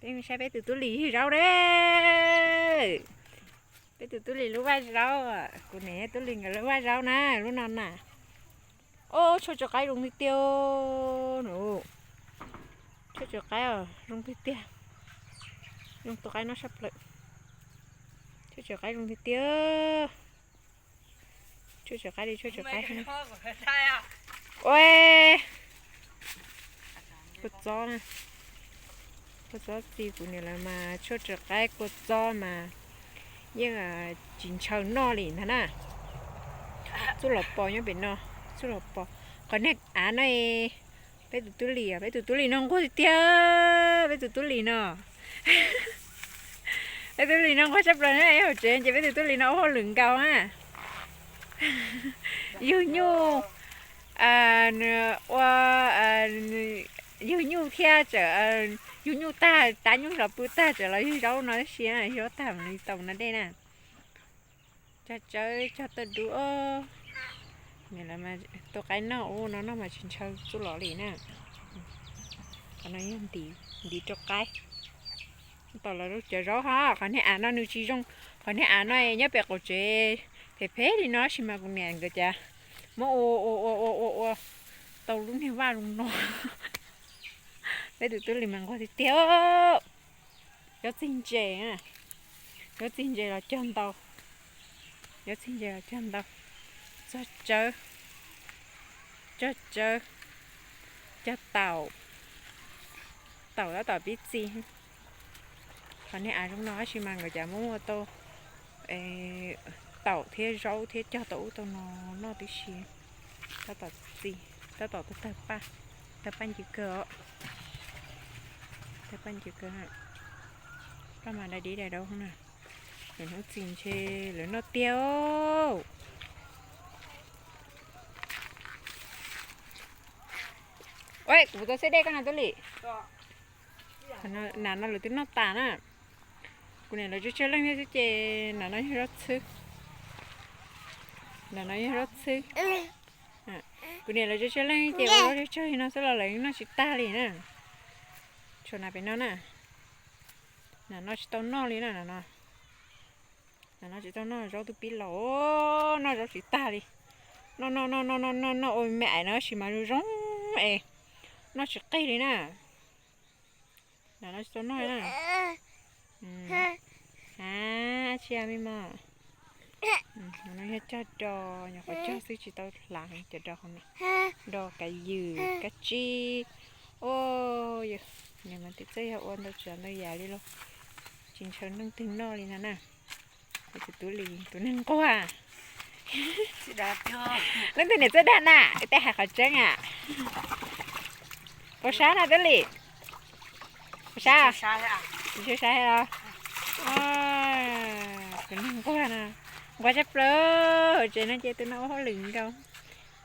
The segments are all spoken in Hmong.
Peb mus saib peb tus tub lis ywg zaub na. Peb tus tub lis lub vaj zaub, kuv niam thiab tub lis nkawd lub vaj zaub na, lub no na. Ob, tshuaj tsw qaib zoo tiag tiag no. Tshuaj tsw qaib os, zoo tiag tiag. Zoo tus qaib no sab plaws. Tshuaj tsw qaib zoo tiag tiag. Tshuaj tsw qaib li, tshuaj tsw qaib. Ua, kua txob na. Kua txob txi kuv niam lawv mas tshuaj tsw qaib kua txob mas yeej tsis ntshaw noj li ntag na. Txuj lov pos nyob pem no, txuj lov pos. Qhov niag av no, peb tus tub lis, peb tus tub lis no nquag tiag tiag, peb tus tub lis no. Peb tub lis no nquag tshaj plaws na, hauv tsev ces peb tus tub lis no ua hauj lwm nkaus na. Yug nyuj, ua, yug nyuj thiab tseem, yug nyuj tag, rab nyuj zov pw tag tseem los yug zaub no tab sis, yug zaub tag mam li tau no dej na. Cog tsawb cog tawj dub. Tus qaib noj ub no noj mas tsis ntshaw txuj lov li na. Qhov no yog ntiv rau qaib. Tom lawv cov zaub ho, qhov niag av no nws tsis zoo. Qhov niag av no nyob pem qaum tsev phem phem li no tab sis mas kuv niam nkawd cas muab ua ua ua ua ua ua tau lub niag vaj zoo no. Peb tus tub lis mas nquag tiag tiag. Yob txig ntses, yob txig ntses los cog ntau. Yob txig ntses los cog ntau. Txog tsawb, cog tsawb, cog taum. Taum tab tom pib txi. Qhov niag av zoo no tab sis mas nkawd cas muab ua tau taum thiab zaub thiab cog tau ub tau no noj tib si. Tab tom txi, tab tom tawg paj, tawg paj ncw kawg os. Tawg paj ncw kawg. Paj mas dai dib dai daub na. Lwm hnub txi ntshe lawv noj tiag. Kuv tau xeb dej koj na tub lis. Nam no lawv twb noj tas na. Kuv niam lawv tsawg tsawg leej thiab xwb ces nam no yog zaub txhwb. Nam no yog zaub txhwb. Kuv niam lawv tsawg tsawg leej ces ua zaub tsawg tsawg li no xwb los lawv noj tsis tag li na. Tshuav nam pem no na. Nam no tsis tau noj li na, nam no. Nam no tsis tau noj, zaub twb pib laus, noj zaub tsis tag li. Noj noj noj noj noj noj ua me ais no tab sis mas zoo zoo es noj tsis qig li na. Nam no tsis tau noj na. A, tsis yog me mos. No yog cog do, nyuam qhuav cog xwb tsis tau hlav cov do qhov no. Do kav ywm kab tsib. Ua, nws mas tim txawj yog ua ntau tsav ntau yam li los tsis ntshaw leej twg noj li no na. Tus tub lis tus neeg nquag. Leej twg niam txawj dag na, tej hais qhov tseeb a. Puas sab na tub lis? Puas sab? Tsis sab los? Tus neeg nquag no, nquag tshaj plaws. Hauv tsev no ces tus no ua hauj lwm nkaus.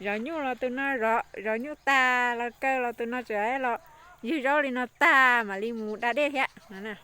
Zov nyuj los tus no zov, zov nyuj tag los kaw los tus no tseem los ywg zaub li no tag mam li mus da dej thiab no na.